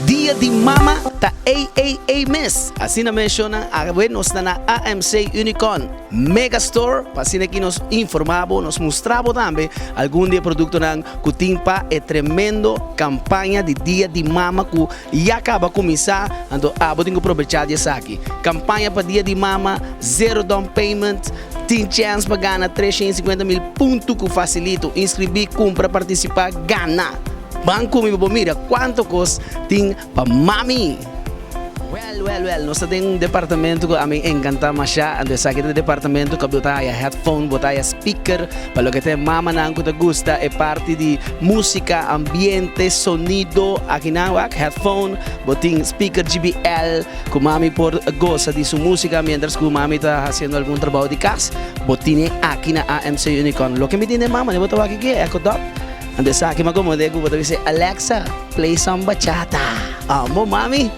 Dia di Mama ta ey ey ey mes! Asina menciona awe nos ta na AMC Unicorn Mega Store pa asina ki nos informa bo, nos mustra bo tambe algun di e productonan cu tin pa e tremendo campaña di Dia di Mama cu ya caba cuminsa, anto abo tin cu probecha di esaki. Campaña pa Dia di Mama, zero down payment, tin chance pa gana 350,000 punto cu facilito. Inscribi, cumpra, participa, gana! Ban cu mi pa bo mira cuanto cos tin pa mami. Well, well, well, nos ta den un departamento cu ami encanta masha, anto esaki ta e departamento cu bo ta haya headphone, bo ta haya speaker, pa loke ta e mamanan cu ta gusta e parti di musica, ambiente, sonido, akinan wak headphone, bo tin speaker JBL cu mami por goza di su musica mientras cu mami ta haciendo algun trabao di cas, bo tine aki na AMC Unicorn. Loke mi tin den mama, bo ta wak aki, Echo Dot. Anto esaki mi a komod'é ku bo ta bisa, Alexa, play some bachata. Amo, mami!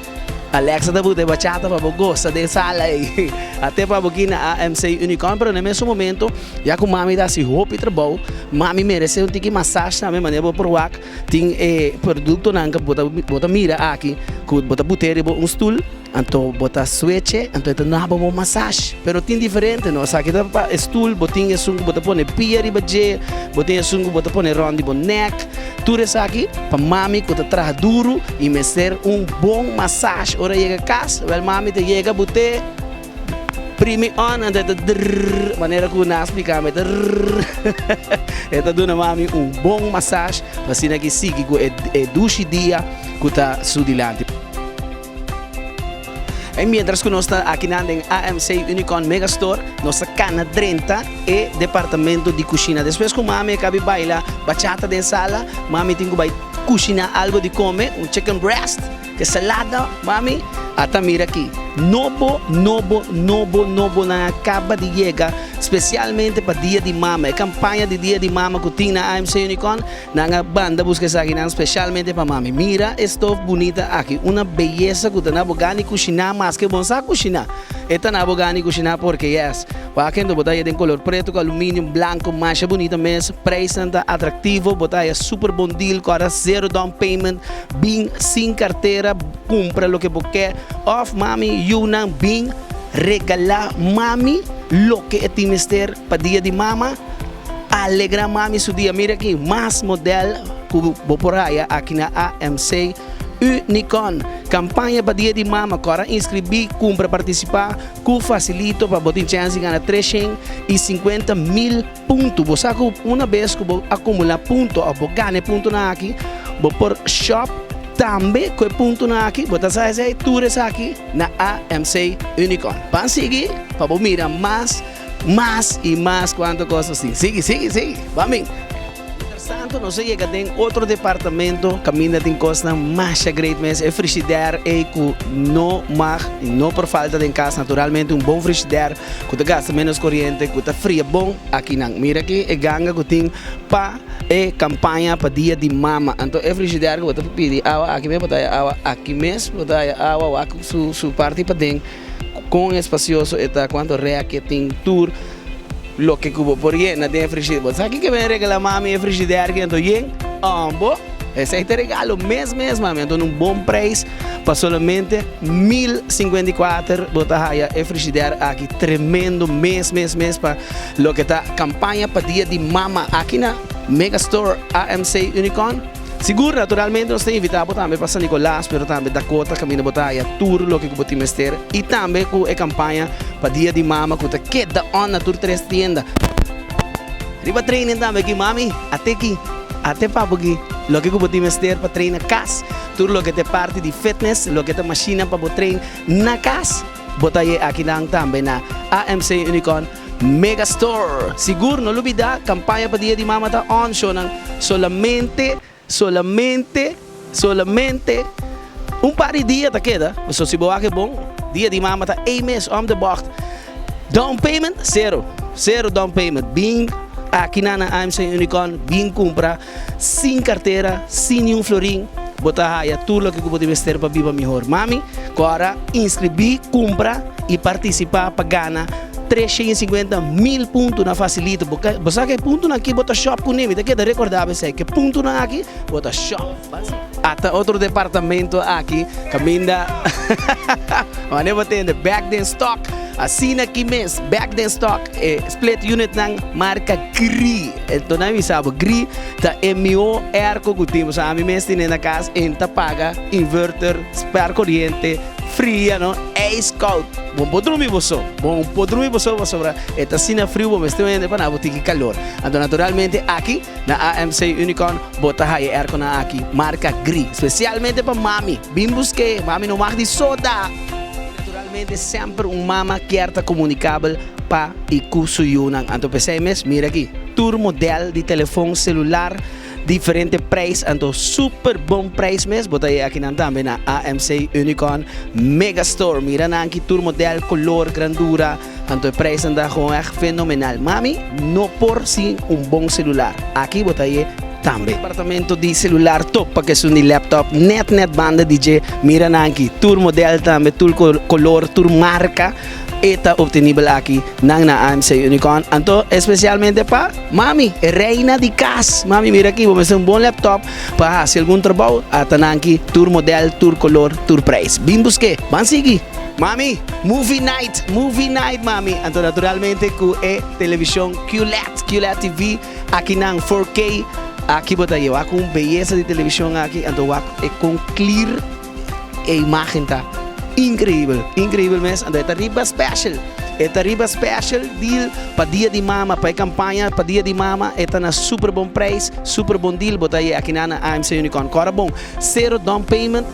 Alexa ta buta e bachata pa bo gosa den sala ei. Ate pa bo ki na AMC Unicorn, pero na e mesun momento, ya ku mami ta hasi hopi trabou, mami meresé un tiki masash tambe, manera bo por wak tin e produktonan ku bo ta bo ta mira aki, ku bo ta but'é riba un stul. Anto bo ta switche, anto e ta duna bo bo masash. Pero tin diferente no, esaki ta pa e stoel, bo tin esun ku bo ta pone pia riba dje, bo tin esun ku bo ta pone rond di bo nek. Tur esaki pa mami ku ta traha duru i mester un bon masash ora e yega kas. Wèl mami ta yega bo te primi on anto e ta drrrr, manera ku nan a splika mi, e ta rrrr. E ta duna mami un bon masash pa asina ki sigui ku e dushi dia ku ta su dilanti. I mientras ku nos ta akinan den AMC Unicorn Mega Store, nos ta kana drenta e departamento di kushina. Despues ku mami a kabi baila bachata den sala, mami tin ku bai kushina algo di kome, un chicken breast ke salada. Mami a ta mira aki, nobo, nobo, nobo, nobo nan a kaba di yega spesialmente pa Dia di Mama. E kampaña di Dia di Mama ku tin na AMC Unicorn. Nan a banda buska esakinan specialmente pa mami. Mira e stof bunita aki, una beyesa cu ta na bo gana di cushiná maske bon sa cushiná. E ta na bo gana di cushiná porque yes. Wak hende bo ta haya den color preto cu aluminium blanco masha bunita mes. Prijsnan ta atractivo, bo ta haya super bon deal cu ora zero down payment, bin sin cartera, cumpra loke bo ke of mami yunan bin regala mami loke e tin mester pa dia di mama. Alegra mami su dia. Mira aki mas model ku bo por haya aki na AMC Unicorn. Kampaña pa dia di mama. Kora inskribí, kumpra, partisipá ku fasilito pa bo tin chèns di gana 350,000 punto. Bo sa ku una bes ku bo akumulá punto òf bo gana e puntonan aki, bo por shòp tambe ku e puntonan aki. Bo ta sa esei tur esaki na AMC Unicorn. Ban sigui pa bo mira mas. Mas y mas cuanto cos nos tin. Sigui, sigui, sigui. Ban bin. Mientras tanto nos a yega den otro departamento caminda tin cosnan masha great mes. E frigidaire ey cu no mag y no por falta den cas. Naturalmente un bon frigidaire cu ta gasta menos coriente, cu ta fria bon akinan. Mira aki e ganga cu tin pa e campaña pa dia di mama. Anto e frigidaire cu bo ta pidi awa aki mes bo ta haya awa aki mes, bo ta haya awa wak su parti paden. Kon espacioso e ta, cuanto rek e tin, tur loke cu bo por yena den e frigider. Bo sa kico mi regala mami e frigider aki anto yen? Ambo, esey ta regalo mes mes mami, anto un bon prijs pa solamente 1054 bo ta haya e frigider aki tremendo mes mes mes pa loke ta campaña pa dia di mama aki na Mega Store AMC Unicorn. Sigur, naturalmente nos ta invitá bo tambe pa San Nicolas, pero tambe Dakota kaminda bo ta haya tur loke ku bo tin mester i tambe ku e kampaña pa Dia di Mama ku ta keda on na tur tres tienda. Riba training tambe aki, mami, ate ki, ate papu ki, loke ku bo tin mester pa train na kas, tur loke ta e parti di fitness, loke ta mashina pa bo train na kas, bo ta haye akinan tambe na AMC Unicorn. Mega Store. Sigur no lubida campaña pa dia di mama ta on shownan solamente solamente solamente un par di dia ta keda pasobra si bo wak e bon dia di mama ta ey mes om de bocht down payment cero cero down payment bin aki nan na AMC Unicorn bin cumpra sin cartera sin ni un florin bo ta haya tur loke cu bo tin mester pa biba mihor mami cu ora inscribi cumpra y participa pa gana. 350,000 punto na facilito. Bo sa ku e puntonan aki bo ta shop kuné. Mi ta keda rekordá bo esei. Ku e puntonan aki bo ta shop. Ata otro departamento aki kaminda wanneer bo tende back den stock. Asina aki mes back den stock e split unitnan marka Gree. Enton nan bisa bo Gree ta e mihó airco ku tin. Pasobra ami mes tene na kas en ta paga inverter, spar koriente, fria no, ijskoud. Bo no por drumi bo so. Bo no por drumi bo so pasobra e ta asina friu bo mester wende pa nan bo tiki kalor. Anto naturalmente aki na AMC Unicorn bo ta haya airconan aki marka Gree. Spesialmente pa mami. Bin busk'é. Mami no mag di soda. Naturalmente semper un mama kier ta komunikabel pa i ku su yunan. Anto p'esei mes mira aki tur model di telefon selular. Diferente prijs anto super bon prijs mes bo ta haya akinan tambe na AMC Unicorn Mega Store. Mira nan aki tur model, color, grandura, anto e prijsnan ta gewoon echt fenomenal. Mami no por sin un bon celular. Aki bo ta haye tambe. Departamento di celular top pa kesun di laptop net net banda di dje. Mira nan aki tur model tambe, tur color, tur marca. E ta obtenibel aki nan na AMC Unicorn. Anto especialmente pa mami, e reina di cas. Mami mira aki, bo mester un bon laptop pa haci algun trabou. Ata nan aki tur model, tur color, tur prijs. Bin buske. Ban sigui. Mami, movie night, movie night mami. Anto naturalmente cu e television QLED, QLED TV aki nan 4K. Aki bo ta ye. Wak un beyesa di television aki. Anto wak e con clear. E imagen ta increibel, increibel mes. Anto e ta riba special. E ta riba special deal pa dia di mama, pa e campaña pa dia di mama. E ta na super bon prijs, super bon deal. Bo ta haye aki na AMC Unicorn. Cora bon, cero down payment.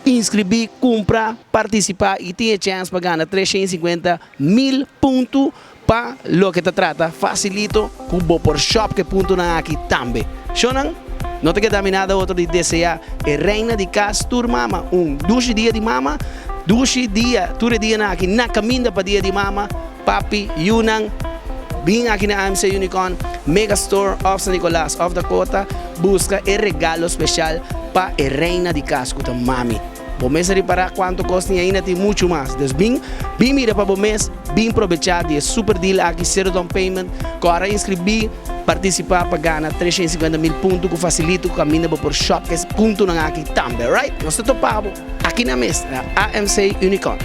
Inscribi, cumpra, participa y tin e chance pa gana 350,000 punto Pa loke ta trata facilito cu bo por shop cu e puntonan aki tambe. Shownan, no ta keda mi nada otro di desea e reina di cas tur mama un dushi dia di mama, dushi dia tur e dianan aki na caminda pa dia di mama, papi, yunan, bin aki na AMC Unicorn Mega Store of San Nicolas of Dakota busca e regalo special pa e reina di cas cu ta mami. Bo mes a ripará kuantu kos tin ainda tin muchu mas. Dus bin bin mira pa bo mes, bin probechá di e super deal aki, sero down payment, ku ora inskribí, partisipá pa gana 350,000 punto ku fasilito ku kaminda bo por shop ku es puntonan aki tambe, alright? Nos ta topa bo aki na mes na AMC Unicorn.